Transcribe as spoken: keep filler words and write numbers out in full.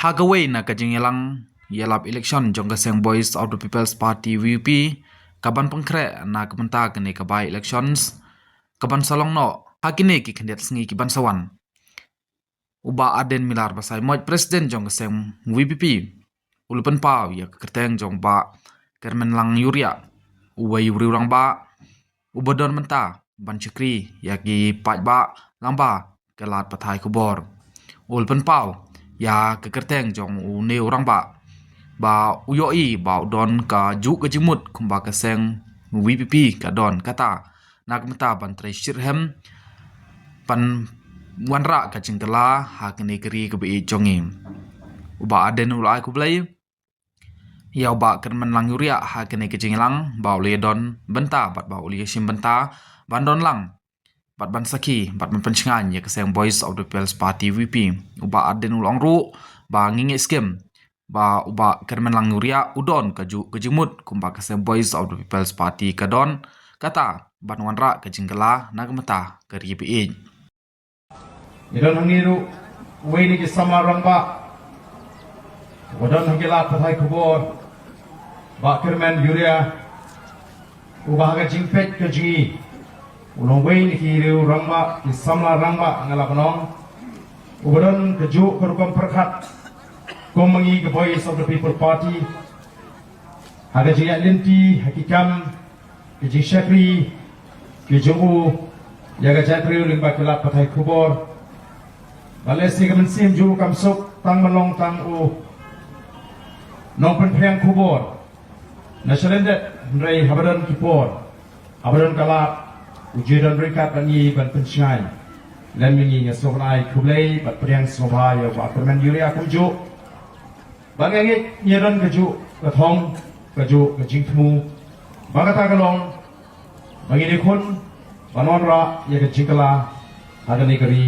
Ha kawei na ka jingïalang ïalap election jong ka seng Voice of the People's Party, V P P, ka ban pynkhreh na ka bynta kane ka by-elections, ka ban sa long noh ha kine ki khyndiat sngi ki ban sa wan, u Bah Ardent Miller Basaiawmoit, President jong ka seng V P P, u la pynpaw ïa ka kyrteng jong Bah Kyrmenlang Ïuriah, uwei u riew rangbah uba don bynta ban shakri ïa ki paidbah lyngba ka lad pathai khubor. U la pynpaw ïa ka kyrteng jong une u rangbah ba u ïohi ba u don kajuh ka jingmut kumba ka seng V P P ka don, kata na ka bynta ban trei shitrhem, ban wanrah ka jingkylla ha kane ka ri kaba ïeit jong ngi. U Bah Ardent u la ai khublei ïa u Bah Kyrmenlang Ïuriah ha kane ka jingïalang ba u la ïadon bynta bad ba u la ïashim bynta ban don lang bad ban sakhi bad ban pynshngaiñ ïa ka seng Voice of the People's Party, V P P. U Bah Ardent u la ong ruh ba ngi ngeit skhem ba u Bah Kyrmenlang Ïuriah u don kajuh ka jingmut kumba ka seng Voice of the People's Party ka don, kata ban wanrah ka jingkylla na ka bynta ka ri ba ïeit. Ngi don hangne ruh uwei na ki samla rangbah uba don ha ki lad pathai khubor, Bah Kyrmen Ïuriah, uba ha ka jingpeit ka jong ngi u long uwei na ki riew rangbah, ki samla rangbah, nga lah ban ong, uba don kajuh ka rukom pyrkhat kum ma ngi ka Voice of the People Party ha ka jingïaid lynti ha ki kam, ka jingshakri ka jong u ïa ka jaitbynriew lyngba ki lad pathai khubor. Bad lehse ka mynsiem jong u kam suk tang ban long tang u nongpynphriang khubor na shalyndet de, hynrei haba don ki por, haba don ka lad, u ju don ryngkat bad ngi ban pynshngaiñ. Lem ma ngi, nga sngewbha ban ai khublei bad pdiang sngewbha ïa u Bah Kyrmen Ïuriah kumjuh. Bad nga ngeit ngi don kajuh ka thong, kajuh ka jingthmu ba kata ka long ba ngin ïakhun ban wanrah ïa ka jingkylla ha kane ka ri.